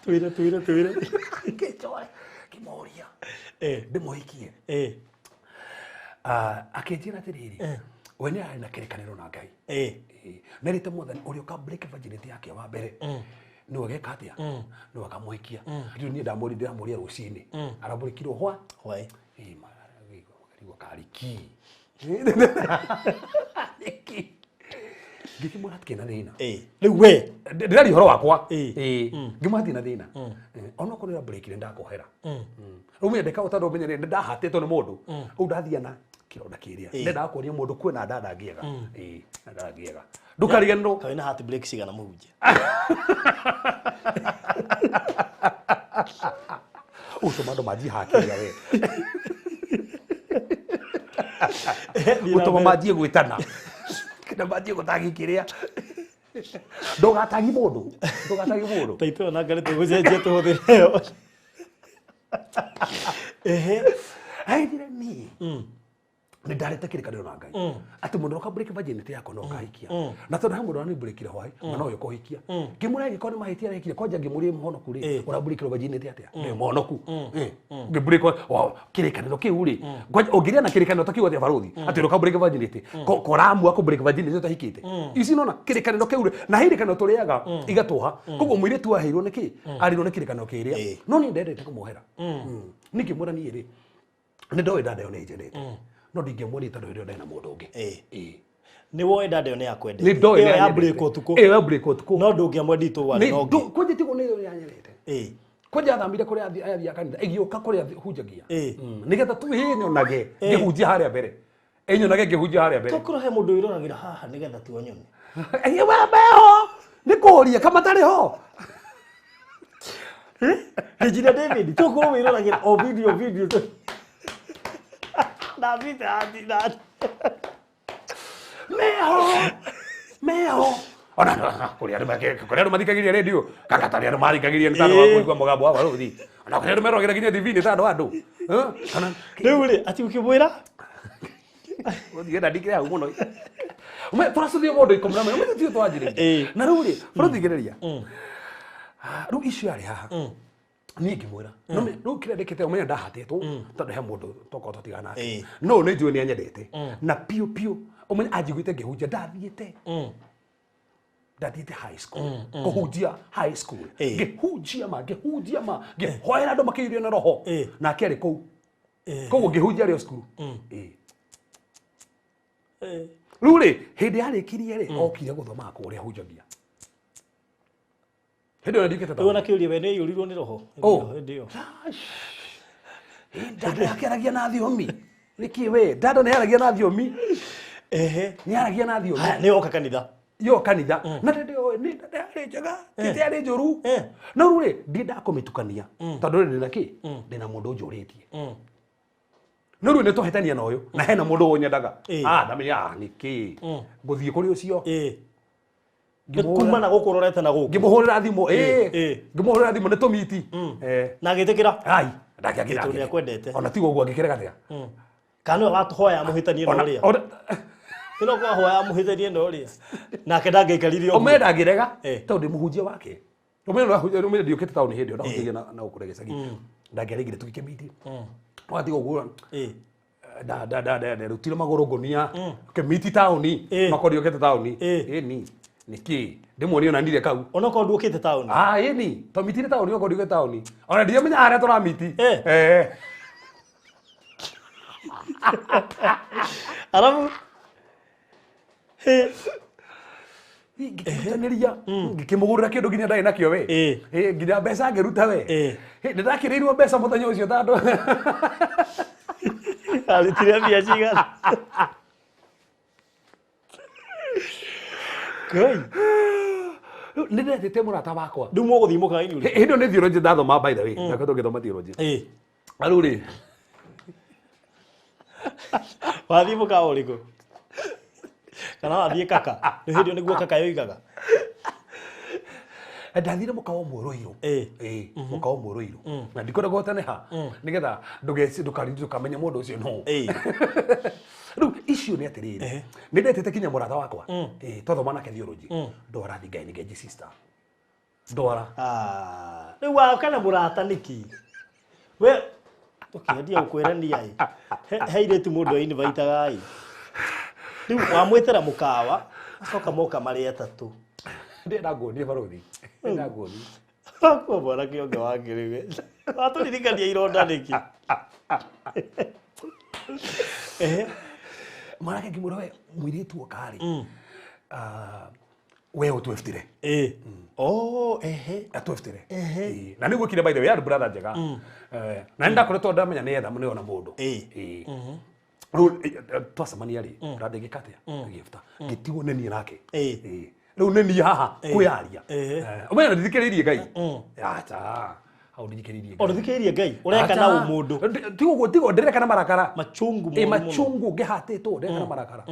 Twire twire twire. Ngĩnjoe ngĩmũria ndĩmũhikie. Akĩnjĩra atĩrĩrĩ, we nĩ arĩ na kĩrĩkanĩro na Ngai. Nerĩte Mwathani ũrĩa ũka break virginity yake wa mbere nĩwe geka atĩa, nĩwe akamũhikia. Rĩu niĩ ndamũria, ndĩramũria rũcinĩ arambũrĩkirwo hwa Hwaĩ. Karigwo kariki nĩkĩ ngĩkĩmwĩra hatikĩrĩ na thĩna. Rĩu we. Ndĩraria ũhoro wakwa. Ngĩmwĩra hatirĩ na thĩna, onokorwo nĩ ũrambũrĩkire ndakuohera. Rĩu menye ndeka tondũ menye nĩ ndahatĩtwo nĩ mũndũ rĩu ndathiĩ na kĩronda kĩrĩa ndendaga kuonia mũndũ kwĩna ndanda ngĩega. Na ndanda ngĩega ndũkariganĩrwo. Kaĩ na heart break cigana mũhunjia? Ũcio mandũ manjie hakĩria we. Thiĩ na Gũtũma mbere. manjie gwĩtana na manjie gũtagi kĩrĩa ndũgatagi mũndũ, ndũgatagi mũndũ. Taitũ ĩyo nanga nĩ tũgũcenjia tũhũthĩre ĩyo. Ehe. Aithire niĩ nĩ ndarĩte kĩrĩkanĩro na Ngai atĩ mũndũ ũka break virginity yakwa no kahikia, na tondũ he mũndũ ũranibreakire hwaĩ na no ũkũhikia. Ngĩmũra angĩkorwo nĩ mahĩtia arekire kwanja, ngĩmũria mũhonoku rĩ, ũrabreakirwo virginity atĩa? Nĩ mũhonoku ũngĩbreak kĩrĩkanĩro kĩu rĩ, kwanja ũngĩrĩa na kĩrĩkanĩro ta kĩu atĩa barũthi atĩ ũka break virginity koramua kũ break virginity ũtahikĩte ici nona kĩrĩkanĩro kĩu rĩ, na he irĩkanĩro tũrĩaga igatũha. Koguo mũirĩtu aheirwo nĩ kĩ arirwo nĩ kĩrĩkanĩro kĩrĩa, no niĩ ndendete kũmuohera. Niĩ ngĩmwĩra niĩ rĩ nĩ ndoĩ ndanda ĩyo nĩ njenete, no ndingĩmuonia tondũ hĩndĩ ĩyo ndarĩ na mũndũ ũngĩ. Nĩ woĩ ndanda ĩyo nĩ yakwendete. Nĩ ndoĩ Ĩyo nĩ ya yanyendete. break ũtukũ. Ĩyo ya break ũtukũ. No ndũngĩamwendire tondũ warĩ na ũngĩ. Kwanja tigwo nĩ ĩyo yanyendete. Kwanja athamire kũrĩa athiaga kanitha ĩgĩũka kũrĩa hunjagia. Nĩgetha tu ĩnyonage ngĩhunjia harĩa mbere, ĩnyonage ngĩhunjia harĩa mbere. Tokorwo he mũndũ wĩroragĩra haha nĩgetha tu anyone. We meho nĩ kũria kama tarĩ ho. Engineer David, tokorwo wĩroragĩra o video video tu. David ati na. Meho meho ona kũrĩa andũ kũrĩa andũ mathikagĩrĩria radio kaka tarĩ andũ mathikagĩrĩria nĩ tondũ wa kũigua mũgambo wa barũthi, ona kũrĩa andũ meroragĩra nginya TV nĩ tondũ wa andũ. Kana Rĩu rĩ, ati ũkĩmwĩra? Gũthiĩ na ndikĩrĩ hau mũno. Ume tũracuthio mũndũ 11 ũmwe tio twanjĩrĩria. Na rĩu rĩ barũthi gereria rĩu icio yarĩ haha niĩ ngĩmwĩra no rĩu kĩrĩa ndĩkĩte ũmenye ndahatĩtwo tondũ he mũndũ tokorwo tũtigana nake, no nĩ njũĩ nĩ anyendete na piũ piũ, ũmenye anjiguĩte ngĩhunjia, ndathiĩte ndathiĩte high school kũhunjia high school, ngĩhunjia ma ngĩhunjia ma ngĩhoera andũ makĩiyũrio na roho, nake arĩ kũu, koguo ngĩhunjia arĩ o cukuru. Rĩu rĩ hĩndĩ yarĩkirie rĩ okire gũthomaga kũrĩa hunjagia hĩndĩ ĩyo ndiũkĩte Rĩu ona kĩũria we nĩ aiyũrirwo nĩ roho? Oh. Hĩndĩ ĩyo. Dada akĩaragia na thiomi nĩkĩ we dada nĩ aragia na thiomi? Ehe. Nĩ aragia na thiomi. Haya, nĩ oka kanitha. Yo kanitha na ndende yo nĩ dada yarĩ njega tete yarĩ njũru, no rĩu rĩ ndiendaga kũmĩtukania tondũ rĩ ndĩna kĩ ndĩna mũndũ ũnjũrĩtie, no rĩu nĩ tũhĩtania na ũyũ na hena mũndũ ũnyendaga. Ah, ndamenya ah, nĩkĩ ngũthiĩ kũrĩ ũcio. Nĩ kuma na gũkũ ũrorete na gũkũ. Ngĩmũhũrĩra thimũ ngĩmũhũrĩra thimũ nĩ tũmiti. Na agĩtĩkĩra? Ai ndangĩakĩra. Tondũ nĩakwendete. Ona tiga ũguo angĩkĩrega atĩa? Kana nĩwe watũhoya mũhĩtanie na ũrĩa? Ĩno kwahoya mũhĩtanie na ũrĩa. Nake ndangĩaikarire ũguo. Ũmenye ndangĩrega tondũ ndĩ mũhunjia wake, ũmenye ũmenye ndiũkĩte taũni hĩndĩ ĩyo ndahunjagia na gũkũ gĩcagi, ndangĩaregire tũgĩkĩmiti watiga ũguo. Da da da da nderutire magũrũ ngũnia kĩmiti taũni onokorwo ndiũkĩte taũni ĩni nĩkĩ ndĩmuonie ona ndire kau. Onokorwo ndũkĩte taũni. Ah, ĩni twamitire taũni okorwo ndiũkĩte taũni ona ndiamenya harĩa tũramiti. Arabu Ngĩkĩrutanĩria ngĩkĩmũgũrĩra kĩndũ nginya ndarĩ nakĩo we. Nginya mbeca ngĩruta we. Nĩndakĩrĩirwo mbeca mũthenya ũcio tondũ arutire mbia cigana? Ngai. Nĩ ndetĩte mũrata wakwa. Rĩu mũgũthiĩ mũkawa-inĩ ũrĩkũ? Hĩndĩ ĩyo nĩ theology ndathoma, by the way ndakoretwo ngĩthoma theology. Na rĩu rĩ Wathiĩ mũkawa ũrĩkũ? Kana wathiĩ kaka? Nĩ hĩndĩ ĩyo nĩguo kaka yoigaga. Ndathire mũkawa ũmwe Rũirũ. Mũkawa ũmwe Rũirũ na ndikwenda kũhotane ha nĩgetha ndũkamenye mũndũ ũcio nũ. Rĩu issue Issue nĩ atĩrĩrĩ, nĩ ndetĩte kinya mũrata wakwa twathoma nake theology, ndwara thi Ngai nĩ sister ndwara. Rĩu waka na mũrata nĩkĩ we ũkĩendia gũkwĩrania ĩ he irĩtu mũndũ ainvitaga ĩ rĩu wamwĩtĩra mũkawa acoka moka marĩ atatũ. Ndĩrenda nguonie barothi, ndĩrenda nguonie akua mwanake ũngĩ wangĩrĩwe watũririkania ironda nĩkĩ. Mwanake ngĩmwĩra we mũirĩtu oka rĩ, we ũtweftire. Oh, ehe. Atweftire na nĩguo kire by the way yarĩ brother njega. Na nĩndakoretwo ndamenya nĩ etha nĩ ona mũndũ. Rĩu twacemania rĩ, brother ngĩka atĩa, ngĩgĩbuta ngĩtigwo nĩ niĩ nake. Rĩu nĩ niĩ haha kwĩyaria. Ũmenye ndithikĩrĩirie Ngai, acha hau ndithikĩrĩirie Ngai. Ũthikĩrĩirie Ngai ũreka na ũmũndũ. Tigo tigo ndĩreka na marakara. Machungu. Ĩ machungu ngĩhatĩtwo ndĩreka na marakara.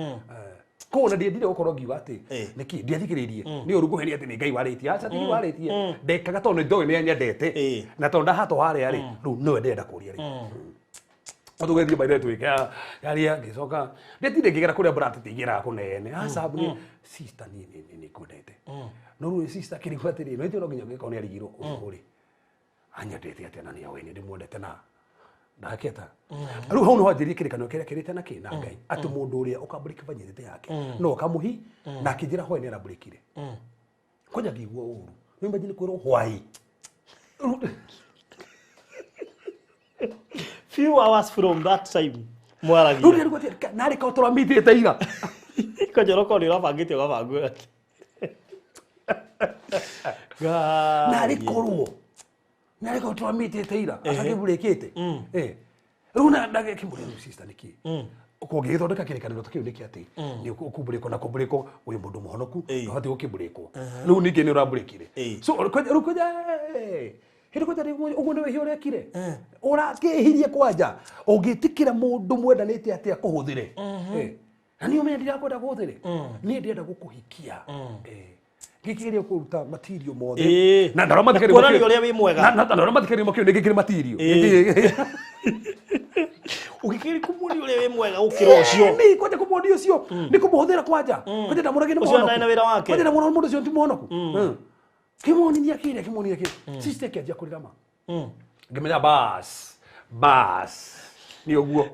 Koguo na ndiendire gũkorwo ngiuga atĩ nĩkĩ ndiathikĩrĩirie nĩ ũru ngũhenia atĩ nĩ Ngai warĩtie, aca ti warĩtie, ndekaga tondũ nĩ ndoĩ nĩ anyendete na tondũ ndahatwo harĩa rĩ, rĩu nĩwe ndĩrenda kũria rĩ tũgĩthiĩ maithe twĩke yaria ngĩcoka ndĩtinde ngĩgera kũrĩa brate tingĩraga kũnene aca niĩ sister niĩ nĩ ngwendete no rĩu sister kĩrigwo atĩrĩ no ithuĩ no nginya ũngĩkorwo nĩ arigirwo ũyũ rĩ anyendete atĩa na nĩ oĩ nĩ ndĩmwendete na ndaketa rĩu hau nĩho anjĩrie kĩrĩkanĩro kĩrĩa kĩrĩte na kĩ na Ngai atĩ mũndũ ũrĩa ũkambũrĩka virginity yake no ũkamũhi na akĩnjĩra hwaĩ nĩ arambũrĩkire kwanja ngĩigua ũru nĩ imagine kwĩrwo hwaĩ. Few hours from that time Rĩu mwaragia. nĩrĩguo atĩ narĩ korwo tũramitĩte ira. Kwanjoro nĩ ũrabangĩte ũgabangwo. Narĩ korwo tũramitĩte ira atakĩmburĩkĩte. Rĩu na ndagĩkĩmũria rĩu sister nĩkĩ kũngĩgĩthondeka kĩrĩkanĩro ta kĩu nĩkĩ atĩ nĩ ũkũmbũrĩkwo na kũmbũrĩkwo wĩ mũndũ mũhonoku ndũbatiĩ gũkĩmbũrĩkwo rĩu ningĩ nĩ ũrambũrĩkire. So rĩu kwanja hĩndĩ kwanja rĩu ũguo nĩ wĩhia ũrekire ũrakĩhirie kwanja ũngĩtĩkĩra mũndũ mwendanĩte atĩa kũhũthĩre. Na niĩ ũmenye ndirakwenda kũhũthĩre, niĩ ndĩrenda gũkũhikia. Ngĩkĩgeria kũruta material mothe na ndarora mathikĩrĩria. Kuonania ũrĩa wĩ mwega. Na ndarora mathikĩrĩria makĩo nĩ ngĩkĩrĩ material. Ũgĩkĩrĩ kũmuonia ũrĩa wĩ mwega gũkĩra ũcio. Nĩ kwanja kũmuonia ũcio nĩ kũmũhũthĩra kwanja kwanja ndamũragia nĩ Ũcio mũhonoku. ndarĩ na wĩra wake. Kwanja ndamũra mũndũ ũcio ti mũhonoku. Kĩmuonirie kĩrĩa kĩmuonirie kĩrĩa sister kĩanjia kũrĩra ma ngĩmenya bas bas nĩ ũguo.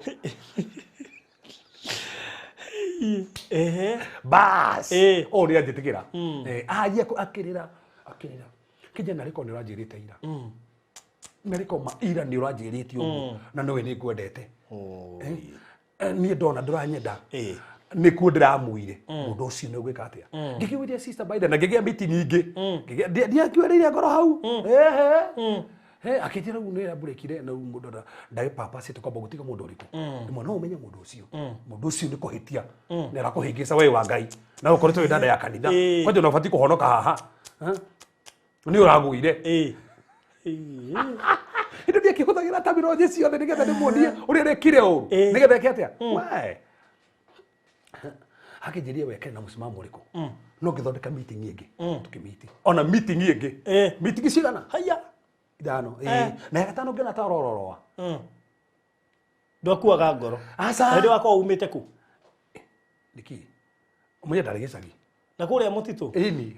Bas o nĩ anjĩtĩkĩra. Anjia akĩrĩra akĩrĩra kĩnja narĩ korwo nĩ ũranjĩrĩte ira narĩ korwo ma ira nĩ ũranjĩrĩte ũguo na nĩwe nĩ ngwendete. Niĩ ndona ndũranyenda nĩkuo ndĩramuire mũndũ ũcio nĩ ũgwĩka atĩa ngĩkĩgũithia sister Biden na ngĩgĩa meeting ingĩ ndiakuĩrĩire ngoro hau. Ehe. He akĩnjĩra rĩu nĩ arambũrĩkire na rĩu mũndũ ndagĩ purpose tũkamba gũtiga mũndũ ũrĩkũ rĩmwe no ũmenye mũndũ ũcio nĩ kũhĩtia nĩ arakũhĩngĩca we wa Ngai na ũkoretwo wĩ ndanda ya kanitha kwanja na ũbatiĩ kũhonoka haha. Nĩ ũragũire. Hĩndĩ ndiakĩhũthagĩra terminology ciothe nĩgetha ndĩmuonie ũrĩa arekire ũru nĩgetha eke atĩa we akĩnjĩria weke na mũsimamo ũrĩkũ no ngĩthondeka meeting ĩngĩ tũkĩmiti ona meeting ĩngĩ meeting cigana Haya. ithano. Na ya gatano ngĩona ta orororoa. Ndwakuaga ngoro. Aca. Hĩndĩ wakwa umĩte kũ? Nĩkĩ ũmenye ndarĩ gĩcagi. Na kũrĩa mũtitũ. Ĩni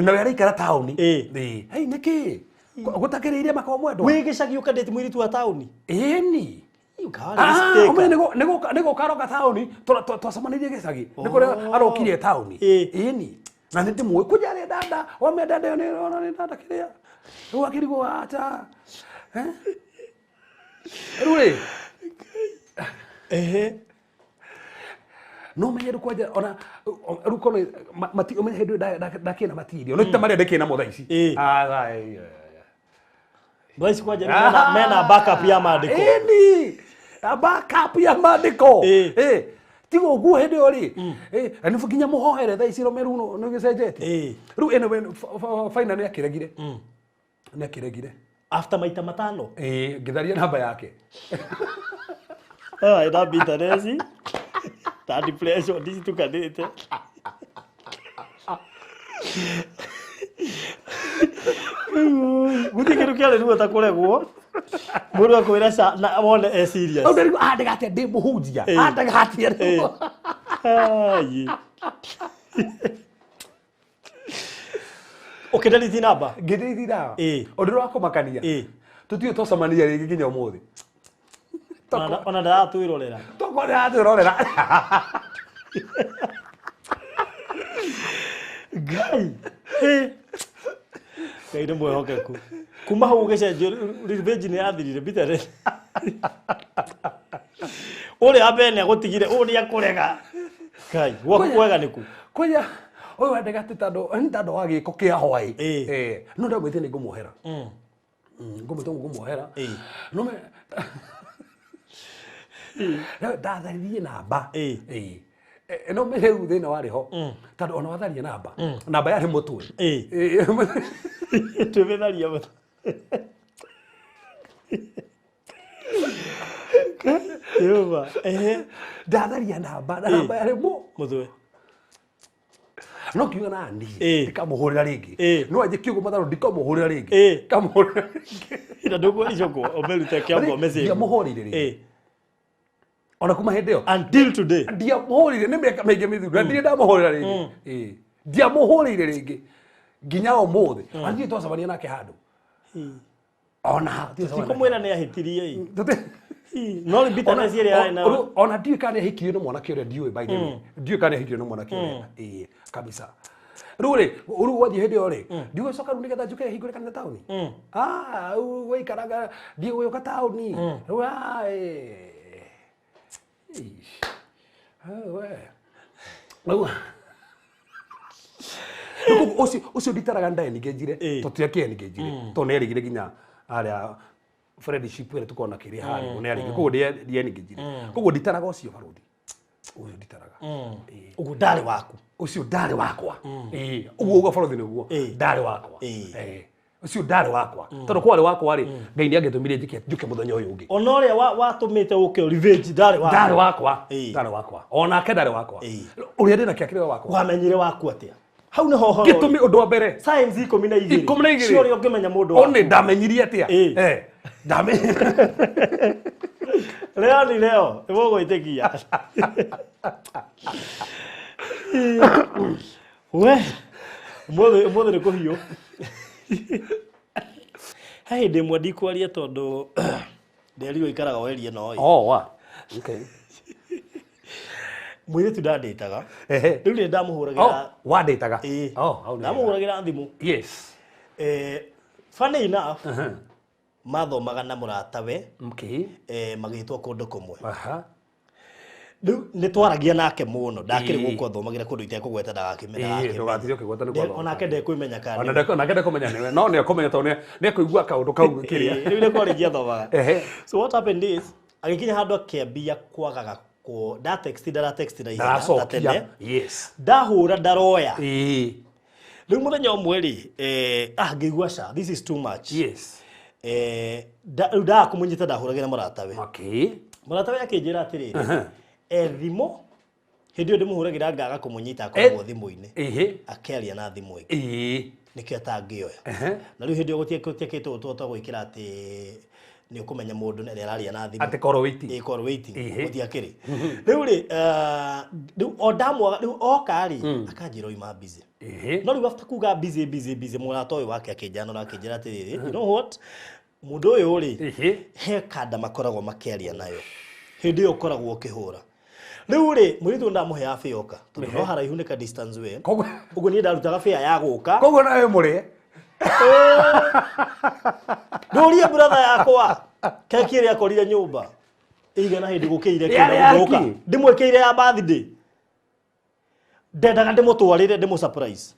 na we araikara taũni. Hei nĩkĩ gũtakĩrĩire makwa mwendwa. Wĩ gĩcagi ũkandĩte mũirĩtu wa taũni. Ĩni. Ũkaarĩ mistake. Ũmenye nĩ gũka aroka taũni twacemanĩirie gĩcagi nĩ kũrĩa arokire taũni. Ĩni na nĩ ndĩmũĩ kũnja arĩ dada wamenya dada ĩyo nĩ ona nĩ dada kĩrĩa rĩu akĩrigwo acha. Rĩu rĩ no menye rĩu kwanja ona rĩu kono mati ũmenye hĩndĩ ĩyo ndakĩna matirio no ti ta marĩa ndĩkĩna mo thaa ici. Ah, Thaa ici kwanja mena backup ya maandĩko. Ĩni backup ya maandĩko. Tiga ũguo hĩndĩ ĩyo rĩ na nĩ nginya mũhoere thaa ici rome rĩu nĩ gĩcenjetie rĩu anyway final nĩ akĩregire nĩ akĩregire. After maita matano. Ngĩtharia namba yake. Ah, ina bitterness. Ta depression ndicitukanĩte. Gũtirĩ kĩndũ kĩarĩ ruo ta kũregwo. Mũndũ akwĩra ca na wone e serious. Hau ndarigwo andaga atĩa ndĩ mũhunjia. Andaga atĩa rĩu. Ai. Ũkĩndariti namba? Ngĩthithira. Ĩĩ. Ũndũ ũrĩa wa kũmakania. Ĩĩ. Tũtiũĩ twacemania rĩngĩ nginya ũmũthĩ. Ona ndaratwĩrorera. Tokorwo nĩaratwĩrorera. Ngai. Ĩ. Ngai nĩ mwĩhokeku. Kuma hau ũgĩcenjio revenge nĩ yathirire bitterness. Ũrĩa wa mbere nĩ agũtigire, ũyũ nĩ akũrega. Ngai, gwaku kwega nĩ kũ? Kwaya ũyũ wendaga atĩ tondũ nĩ tondũ wa gĩko kĩa hwaĩ. Ĩĩ. No ndamwĩtire nĩ ngũmuohera. Ngũmwĩta ũguo ngũmuohera. No me Rĩu ndatharirie namba. Ĩĩ. Ĩĩ. No me rĩu thĩna warĩ ho. Tondũ ona watharia namba. Namba yarĩ mũtwe. Ĩĩ. Ĩĩ. Twĩmĩtharia mũtwe. Jehova. Ehe. Ndatharia namba na namba yarĩ mũ Mũtwe. No kiuga na niĩ Ĩĩ. ndikamũhũrĩra rĩngĩ. Ĩĩ. No anjĩ kiugo matharũ ndikamũhũrĩra rĩngĩ. Ĩĩ. Ndikamũhũrĩra rĩngĩ. Na ndũkwĩricũkwo ũmĩrute kĩongo message. Ndiamũhũrĩire rĩngĩ. Ĩĩ. Ona kuma hĩndĩ ĩyo Until today. Ndiamũhũrĩire nĩ mĩaka mĩingĩ mĩthiru na ndirĩ ndamũhũrĩra rĩngĩ. Ĩĩ. Ndiamũhũrĩire rĩngĩ nginya ũmũthĩ. Ona ndirĩ twacemania nake handũ. Ona ha Ti kũmwĩra nĩ ahĩtirie ĩ. No rĩ bitterness ĩrĩa yarĩ nayo. Ona ndiũĩ kana nĩahikirio nĩ mwanake ũrĩa ndiũĩ by the way. Ndiũĩ kana nĩahikirio nĩ mwanake ũrĩa. Ĩĩ kabisa. Rĩu rĩ, rĩu wathiĩ hĩndĩ ĩyo rĩ, ndigũcoka rĩu nĩgetha njũke hingũre kanitha taũni. Ah, rĩu waikaraga ndigũgĩũka taũni. Rĩu ah, ĩĩ. Ish. Ah, we. Rĩu Rĩu ũcio ũcio nditaraga ndaeningĩnjire Ĩĩ. tondũ tiakĩeningĩnjire tondũ nĩerĩgire nginya harĩa friendship ĩrĩa tũkoragwo na kĩrĩa harĩa ũguo nĩarĩgire koguo ndieningĩnjire koguo nditaraga ũcio barũthi ũyũ nditaraga. Ĩĩ. Ũguo ndarĩ waku. Ũcio ndarĩ wakwa. Ĩĩ ũguo ũguo barũthi nĩguo Ĩĩ. ndarĩ wakwa. Ĩĩ. Ĩĩ. Ũcio ndarĩ wakwa tondũ kwarĩ wakwa rĩ Ngai nĩangĩtũmire njĩke njũke mũthenya ũyũ ũngĩ. Ona ũrĩa watũmĩte ũke revenge ndarĩ waku. Ndarĩ wakwa. Ĩĩ. Ndarĩ wakwa onake ndarĩ wakwa. Ĩĩ. Ũrĩa ndĩna kĩakĩrĩ wakwa. Wamenyire waku atĩa? Hau nĩho ũhoro. Gĩtũmi ũndũ wa mbere. Signs 12. 12. Cia ũrĩa ũngĩmenya mũndũ waku. One ndamenyirie atĩa? Ĩĩ. Ndamenyirie. Leo ni leo, nĩmũgwĩtĩkia. We, ũmũthĩ ũmũthĩ nĩ kũhiũ. He hĩndĩ ĩmwe ndikwaria tondũ nderirwo ikaraga werie no ĩ. Oh, wa. Okay. Mũirĩtu ndandĩtaga. Ehe. Rĩu nĩ ndamũhũragĩra. Oh, wandĩtaga. Ĩĩ. Oh, hau nĩ wega. Ndamũhũragĩra thimũ. Yes. Funny enough, mathomaga na mũratawe. Okay. Magĩtwo kũndũ kũmwe. Aha. Rĩu nĩ twaragia nake mũno ndakĩrĩ Ĩĩ. gũkũ athomagĩra kũndũ itekũgweta ndagakĩmenya. Ĩĩ, ndũgatige ũkĩgweta nĩ kwathoma. Onake ndekwĩmenya kana Ona nĩwe. ndeko nake ndekũmenya nĩwe. No nĩekũmenya tondũ nĩekũigua kaũndũ kau kĩrĩa. Ĩĩ, rĩu nĩ kwarĩgia athomaga. Ehe. So what happened is agĩkinya handũ akĩambia kwagaga kũ nda text ndara text na ihenya ta Ndaracokia. tene. Yes. Ndahũra ndaroya. Ĩĩ. Rĩu mũthenya ũmwe rĩ, ngĩigua ca this is too much. Yes. Rĩu ndaga kũmũnyita ndahũragĩra mũratawe. Okay. Mũratawe akĩnjĩra atĩrĩrĩ, e thimũ hĩndĩ ĩyo ndĩmũhũragĩra ngaga kũmũnyita akoragwo thimũ-inĩ. Ehe. Akĩaria na thimũ ĩngĩ. Ĩĩ. Nĩkĩo atangĩoya. Ehe. Na rĩu hĩndĩ ĩyo gũtiakĩtwo ũtũo twa gwĩkĩra atĩ nĩ ũkũmenya mũndũ nĩ araria na thimũ. Atĩ call waiting. Ĩĩ, call waiting. Ehe. Gũtiakĩrĩ. Rĩu rĩ, rĩu o ndamwaga rĩu oka rĩ, akanjĩra oima busy. Ehe. No rĩu after kuga busy busy busy mũrata ũyũ wake akĩnjanũra akĩnjĩra atĩrĩrĩ, you know what? Mũndũ ũyũ rĩ, Ehe. he kanda makoragwo makĩaria nayo. Hĩndĩ ĩyo ũkoragwo ũkĩhũra. Rĩu rĩ, mũirĩtu ũyũ ndamũheaga fare oka, tondũ no haraihu nĩ ka distance we. Koguo Ũguo niĩ ndarutaga fare ya gũka. koguo nawe mũrĩe. Ndũrie brother yakwa. Keki ĩrĩa akorire nyũmba. Ĩigana hĩndĩ gũkĩire Yarĩ ya kĩndũ kĩ? Ndĩmwĩkĩire ya birthday. Ndendaga ndĩmũtwarĩre ndĩmũ surprise.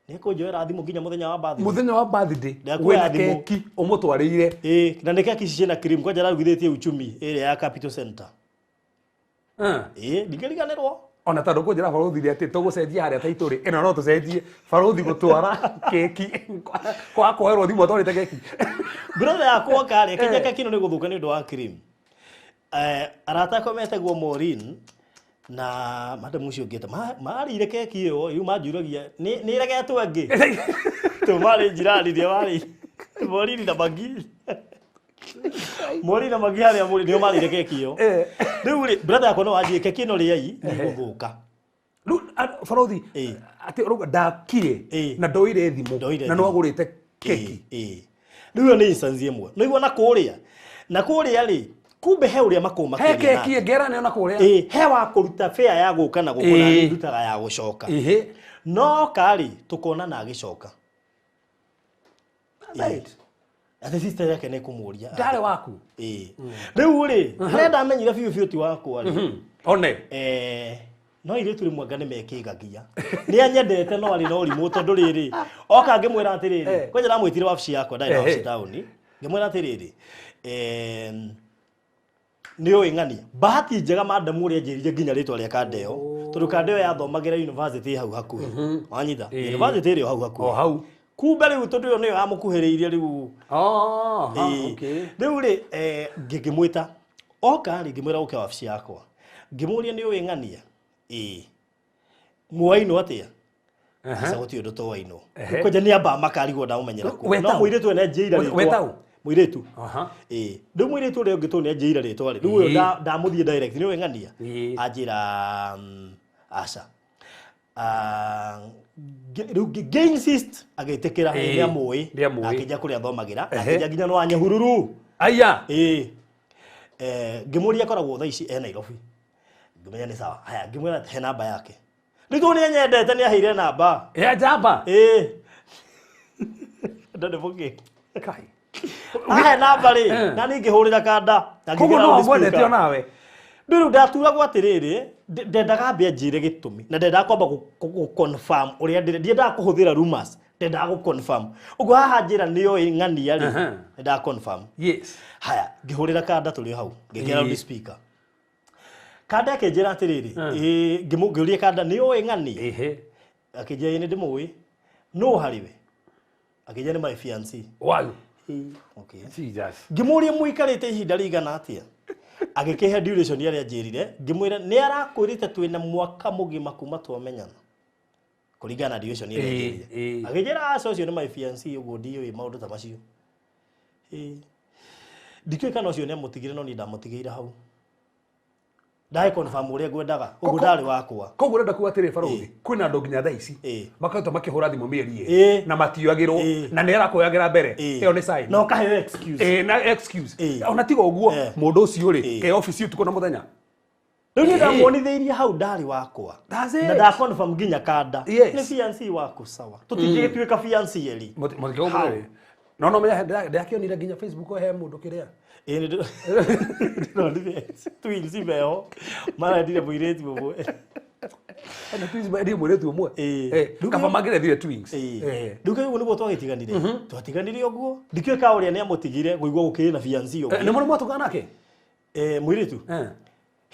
Nĩekũnjoera thimũ nginya mũthenya wa birthday. Mũthenya wa birthday Ndekuoya wĩna thimũ. keki ũmũtwarĩire. Ĩĩ, na nĩ keki ici ciĩna cream kwanja ararugithĩtie uchumi ĩrĩa ya Capital Center. Ĩĩ, ndingĩriganĩrwo. Ona tondũ kũnjĩra barũthi rĩ atĩ tũgũcenjia harĩa taitũ rĩ, ĩno no tũcenjie barũthi gũtwara keki kwa kuoerwo thimũ atwarĩte keki. Brother yakwa oka rĩ, akĩnjia keki ĩno nĩ gũthũka nĩ ũndũ wa cream. Arata akwa metagwo Maureen na madam ũcio ũngĩ marĩire keki ĩyo, rĩu manjũragia nĩ ĩregetwo ĩngĩ. Tondũ marĩ njirani rĩrĩa marĩire. Maureen na Magi. Mwori na magi harĩa mũrĩ nĩo marĩire keki ĩyo. Rĩu rĩ brother yakwa no anjie keki ĩno rĩai nĩ gũthũka. Rĩu barothi atĩ ũrauga ndakire na ndoire thimũ na no agũrĩte keki. Rĩu ĩyo nĩ instance ĩmwe. No igua na kũrĩa. Na kũrĩa rĩ kumbe he ũrĩa makũma he keki ĩngĩ ĩraneo na kũrĩa. He wa kũruta fare ya gũka na gũkũ na ndutaga ya gũcoka. No karĩ tũkona na agĩcoka. Right. Atĩ sister yake nĩ kũmũria. Ndarĩ waku. Rĩu rĩ harĩa ndamenyire biũ biũ ti wakwa rĩ. One. No irĩtu rĩmwe anga nĩ mekĩgagia. Nĩ anyendete no arĩ na ũrimũ tondũ rĩrĩ oka ngĩmwĩra atĩrĩrĩ kwanja ndamwĩtire wabici yakwa ndarĩ na wabici taũni ngĩmwĩra atĩrĩrĩ nĩ ũĩ ng'ania bahati njega madamu ũrĩa anjĩrire nginya rĩtwa rĩa Kandeo tondũ Kandeo yathomagĩra university hau hakuhĩ wanyita university ĩrĩ o hau hakuhĩ o hau kumbe rĩu tondũ ĩyo nĩyo yamũkuhĩrĩirie rĩu. Rĩu rĩ ngĩmwĩta oka rĩ ngĩmwĩra ũke wabici yakwa ngĩmũria nĩ ũĩ ng'ania muoainwo atĩa aca gũtirĩ ũndũ toainwo kwanja nĩ amba makarigwo ndamũmenyera kũ no mũirĩtu ũyũ nĩanjĩire rĩtwa mũirĩtu rĩu mũirĩtu ũrĩa ũngĩ tondũ nĩanjĩire rĩtwa rĩ rĩu ũyũ ndamũthiĩ direct nĩ ũĩ ng'ania anjĩra aca rĩu ngĩ-insist agĩtĩkĩra nĩamũĩ akĩnja kũrĩa athomagĩra akĩnja nginya no Nyahururu aya ngĩmũria akoragwo thaa ici e Nairobi ngĩmenya nĩ sawa haya ngĩmwĩra he namba yake rĩu tondũ nĩanyendete nĩaheire namba ya njamba ndonĩ mũkĩ ahe namba rĩ na niĩ ngĩhũrĩra kanda koguo no wamwendete onawe rĩu ndaturagwo atĩrĩrĩ ndendaga ambe anjĩre gĩtũmi na ndendaga kwamba gũ-confirm ũrĩa ndiendaga kũhũthĩra rumors ndendaga gũ-confirm ũguo haha njĩra nĩoĩ ng'ania rĩ ndendaga confirm. Yes. Haya ngĩhũrĩra kanda tũrĩ o hau ngĩkĩra loudspeaker kanda akĩnjĩra atĩrĩrĩ ngĩũria kanda nĩũĩ ng'ania akĩnjĩra ĩĩ nĩndĩmũĩ nũ harĩ we akĩnjĩra nĩ my fiancé. Wow. Okay. Jesus. Ngĩmũria mũikarĩte ihinda rĩigana atĩa agĩkĩhe duration ĩrĩa anjĩrire ngĩmwĩra nĩ arakwĩrĩte twĩna mwaka mũgima kuma twamenyana kũringana na duration ĩrĩa anjĩrire agĩnjĩra aca ũcio nĩ my fiancé ũguo ndiũĩ maũndũ ta macio. Ndikĩũĩ kana ũcio nĩamũtigire no niĩ ndamũtigĩire hau ndahe confirm ũrĩa ngwendaga ũguo ndarĩ wakwa. Koguo ũrenda kuga atĩrĩ barothi kwĩna andũ nginya thaa ici makoretwo makĩhũra thimũ mĩeri ĩrĩ na matioyagĩrwo na nĩ arakuoyagĩra mbere ĩyo nĩ sign na ũkaheo excuse na excuse ona tiga ũguo mũndũ ũcio rĩ ke office ũtukũ na mũthenya rĩu niĩ ndamuonithĩirie hau ndarĩ wakwa na nda confirm nginya kanda nĩ fiancé waku sawa tũtingĩgĩtuĩka fiancé erĩ mũtingĩgũmũrĩ no no menya ndakĩonire nginya Facebook he mũndũ kĩrĩa ndĩronire twins meho marendire mũirĩtu ũmwe na twins marendire mũirĩtu ũmwe kaba mangĩrethire twins rĩu ũguo nĩguo twagĩtiganire twatiganire ũguo ndikĩũĩ ka ũrĩa nĩamũtigire kũigua gũkĩrĩ na fiancé ũngĩ nĩ mũrĩ mwatũngana nake mũirĩtu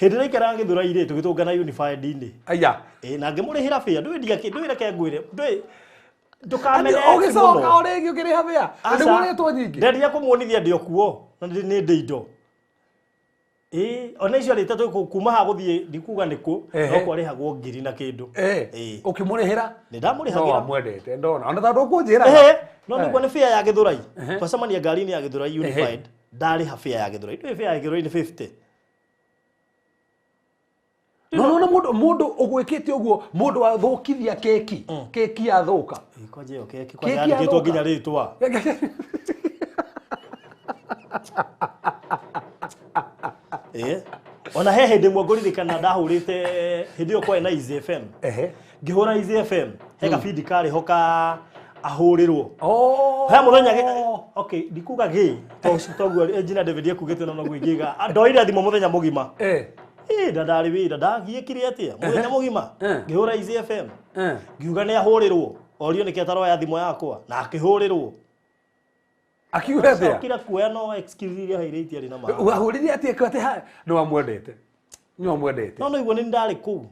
hĩndĩ ĩrĩa aikaraga Gĩthũrai-rĩ tũgĩtũngana unified-inĩ aya na ngĩmũrĩhĩra fare ndũĩ ndũĩ reke ngwĩre ndũĩ ndukamene ũgĩcoka o rĩngĩ ũkĩrĩha fare nĩguo rĩtwo nyingĩ ndendire kũmuonithia ndĩ o kuo na nĩ ndĩ indo ona icio rĩte kuma haha gũthiĩ ndikuga nĩ kũ no kwarĩhagwo ngiri na kĩndũ ũkĩmũrĩhĩra nĩ ndamũrĩhagĩra no wamwendete ndona ona tondũ ũkũnjĩraga no nĩguo nĩ fare ya Gĩthũrai twacemania ngari-inĩ ya Gĩthũrai unified ndarĩha fare ya Gĩthũrai ndũĩ fare ya Gĩthũrai nĩ 50 no no mũndũ mũndũ ũgwĩkĩte ũguo mũndũ wathũkithia keki keki yathũka kwanja ĩyo keki kwanja yandĩkĩtwo nginya rĩtwa ona he hĩndĩ ĩmwe ngũririkana ndahũrĩte hĩndĩ ĩyo kwarĩ na Easy FM ngĩhũra Easy FM he gabindi karĩ ho ka ahũrĩrwo he mũthenya okay ndikuga gĩ toguo engineer David ekugĩte no noguo ingĩiga ndoire thimũ mũthenya mũgima ndarĩ wĩra ndagiĩkire atĩa mũthenya mũgima ngĩhũra Easy FM ngiuga nĩ ahũrĩrwo orio nĩkĩ ataroya thimũ yakwa na akĩhũrĩrwo akiuga atĩa akira kuoya no excuse iria heire itiarĩ na ma wahũrĩire atĩa atĩ nĩ wamwendete nĩ wamwendete no no iguo nĩ ndarĩ kũu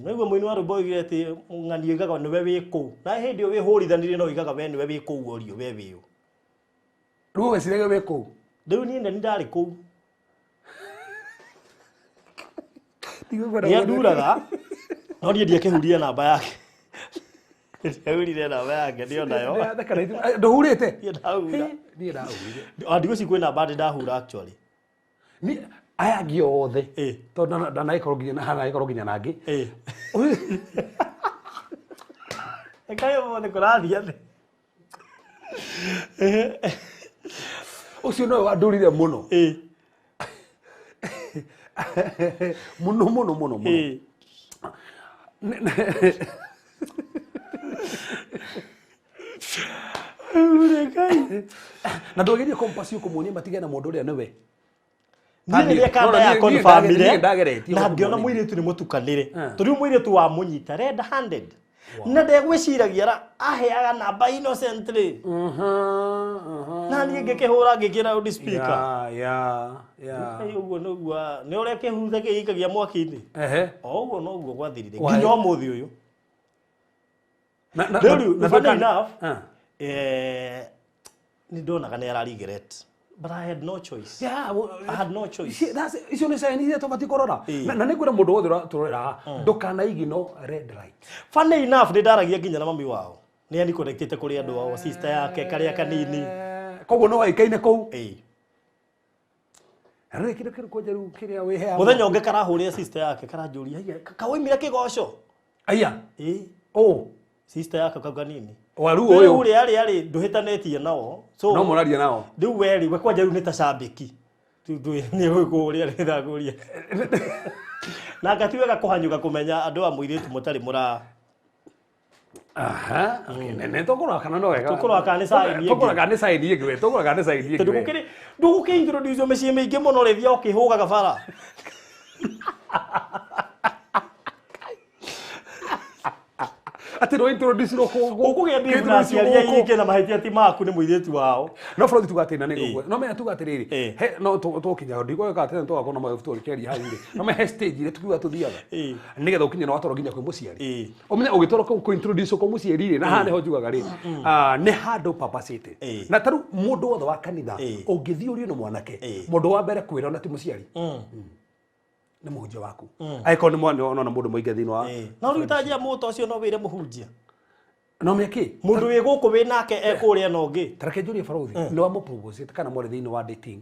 no iguo mũini wa rwĩmbo oigire atĩ ng'ani oigaga nĩwe wĩ kũu na hĩndĩ ĩyo wĩhũrithanirie no oigaga we nĩwe wĩ kũu orio we wĩũ rĩu weciragia wĩ kũu rĩu niĩ nĩ ndarĩ kũu nĩ anduraga no niĩ ndiakĩhuria namba yake Ndiahurire namba yake ndio nayo. Ndĩratheka na ithuĩ. Ndũhurĩte? Niĩ ndahura. Niĩ ndahurire. Ah, ndigwĩciria kwĩ namba ndĩ ndahura actually. Ni aya angĩ othe Ĩ. tondũ ndanagĩkorwo nginya hanagĩkorwo nginya nangĩ. Ĩ. Ekaĩ ũmũthĩ kũrathiĩ atĩa? Ũcio nowe wandũrire mũno. Ĩ. Mũno mũno mũno mũno. Ĩ. Ngai. Na ndwagerie compass kũmuonia matigane na mũndũ ũrĩa nĩwe. Niĩ rĩrĩa kanda No, no, ya niĩ confirmire ndageretie na kũmuonia. ngĩona mũirĩtu nĩ mũtukanĩre Eh. tondũ rĩu mũirĩtu wamũnyita red handed na ndegwĩciragia ra aheaga namba innocently na niĩ ngĩkĩhũra ngĩkĩra loud speaker. Yeah, yeah, yeah. Ngai, ũguo nĩguo nĩ ũrĩa kĩhuruta kĩikagia mwaki-inĩ Ehe. o ũguo noguo gwathirire Why? nginya ũmũthĩ ũyũ. Na na Rĩu na funny ndũka- enough, Ah. nĩ ndonaga nĩ ara regret but I had no choice. Yeah, I had no choice. Icio nĩ sign iria tũbatiĩ kũrora. Ĩ. Na nĩ ngwĩra mũndũ wothe ũratũrorera ndũkanaigino red light. Funny enough nĩ ndaragia nginya na mami wao nĩ ani connectĩte kũrĩ andũ ao sister yake karĩa kanini. Koguo no waikaine kũu. Ĩ. Rĩu kĩndũ kĩrĩkũ njeru kĩrĩa wĩheagwo? Mũthenya ũngĩ karahũrĩra sister yake karanjũria "Haiya, kawoimire kĩgoco?" Aya. Ĩ. Ũ. Sister yake kau kanini. Waru Rĩu ũyũ. rĩ arĩ arĩ ndũhĩtanĩtie nao so No mũraria nao. rĩu we rĩ we kwanja rĩu nĩ ta cambĩki nĩ gũkũria nĩ na ngati wega kũhanyũka kũmenya andũ a mũirĩtu mũtarĩ mũra Aha. Okay. Nĩ tũkũrora kana no wega. Tũkũrora kana nĩ sign ĩngĩ. Tũkũrora kana nĩ sign ĩngĩ we. Tũkũrora kana nĩ sign ĩngĩ. Tondũ we. gũkĩrĩ ndũgũkĩ introduce mĩciĩ mĩingĩ mũno rĩthia ũkĩhũgaga bara. Atĩ no introduce ro kũ. Ũkũgĩa beef na aciari aingĩ na mahĩtia ti maku nĩ mũirĩtu wao. No bro tuga atĩ na nĩ ũguo. No menya tuga atĩrĩrĩ. Ĩ. He no tũkinya ndigwĩka atĩ tũgakorwo na maũndũ tũrĩkeria hau rĩ. No me he stage iria tukiuga tũthiaga. Ĩ. Nĩgetha ũkinye na watwarwo nginya kwĩ mũciari. Ĩ. Ũmenye ũgĩtwarwo kũu kũ introduce kwĩ mũciari rĩ na haha nĩho njugaga rĩ. Nĩ handũ papacĩte. Ĩ. Na tarĩu mũndũ wothe wa kanitha Ĩ. ũngĩthiĩ ũrio nĩ mwanake Ĩ. mũndũ wa mbere kwĩra ona ti mũciari nĩ mũhunjia waku. Angĩkorwo nĩ mwana ona mũndũ mũingĩ thĩinĩ wa No rĩu tanjia mũto ũcio no wĩre mũhunjia. no mĩakĩ Mũndũ wĩ gũkũ wĩ nake ekũrĩa na ũngĩ. tareke njũrie barũthi nĩ wamũpropose kana mwarĩ thĩinĩ wa dating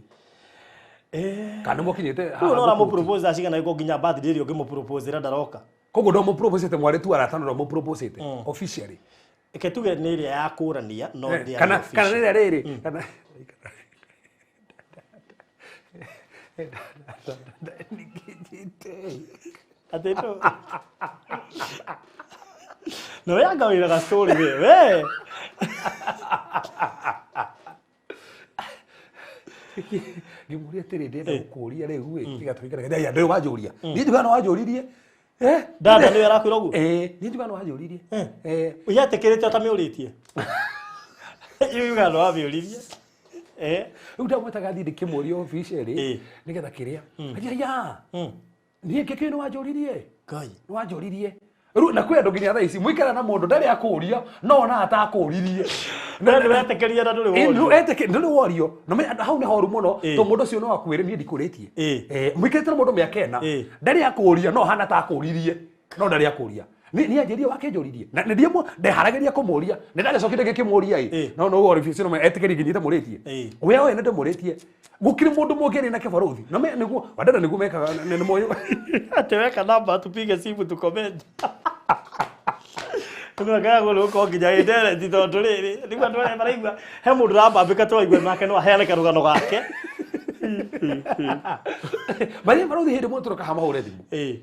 kana nĩ mwakinyĩte Rĩu no ũramũpropose acigana gĩko nginya birthday ĩrĩa ũngĩmũpropose ndaroka. koguo ndwamũproposete mwarĩ tu arata no ndwamũproposete officially. Reke tuge nĩ ĩrĩa ya kũrania no ndĩarĩ Kana kana official. rĩrĩa rĩrĩ kana Atĩ ndũ. No yanga wĩra ga story we. We. Ngĩmũria atĩrĩ ndĩrenda gũkũria rĩu ĩ tiga tũikare aya ndũĩ wanjũria niĩ njugaga no wanjũririe. Eh, Dada nĩwe arakwĩra ũguo? Eh, niĩ njugaga no wanjũririe. Eh. Yetĩkĩrĩte ũtamĩũrĩtie. Yugaga no wamĩũririe. Eh. Rĩu ndamwĩtaga thiĩ ndĩkĩmũria officially Ĩ. nĩgetha kĩrĩa anjĩra ya niĩ kĩkĩ nĩ wanjũririe. Ngai. Nĩ wanjũririe. Rĩu na kwĩ andũ nginya thaa ici mũikara na mũndũ ndarĩ akũria no ona atakũririe. We nĩwetĩkĩria na ndũrĩ Ĩ, worio. ndũrĩ worio. Na hau nĩ horu mũno Ĩ. tondũ mũndũ ũcio no akwĩre niĩ ndikũrĩtie. Ĩ. Mũikarĩte na mũndũ mĩaka ĩna Ĩ. ndarĩ akũria no hana ta akũririe no ndarĩ akũria. Nĩ anjĩrie wakĩnjũririe na nĩ ndiĩ ndeharagĩria kũmũria nĩ ndagĩcokire ngĩkĩmũria Ĩ. ĩ no no orifice no etĩkĩrie nginya itamũrĩtie. Ĩ. We oĩ nĩ ndĩmũrĩtie gũkĩrĩ mũndũ mũngĩaria nake barũthi na nĩguo wandada nĩguo mekaga nĩ moĩ. Ate weka namba tupige simu tucomment. Nĩwekaga gũkorwo nginya ĩ tondũ rĩrĩ nĩguo andũ arĩa maraigua he mũndũ ũrambambĩka tũraigua nake no aheane karũgano gake. Marĩa barũthi hĩndĩ mũndũ tũroka haha mahũre thimũ. Ĩ.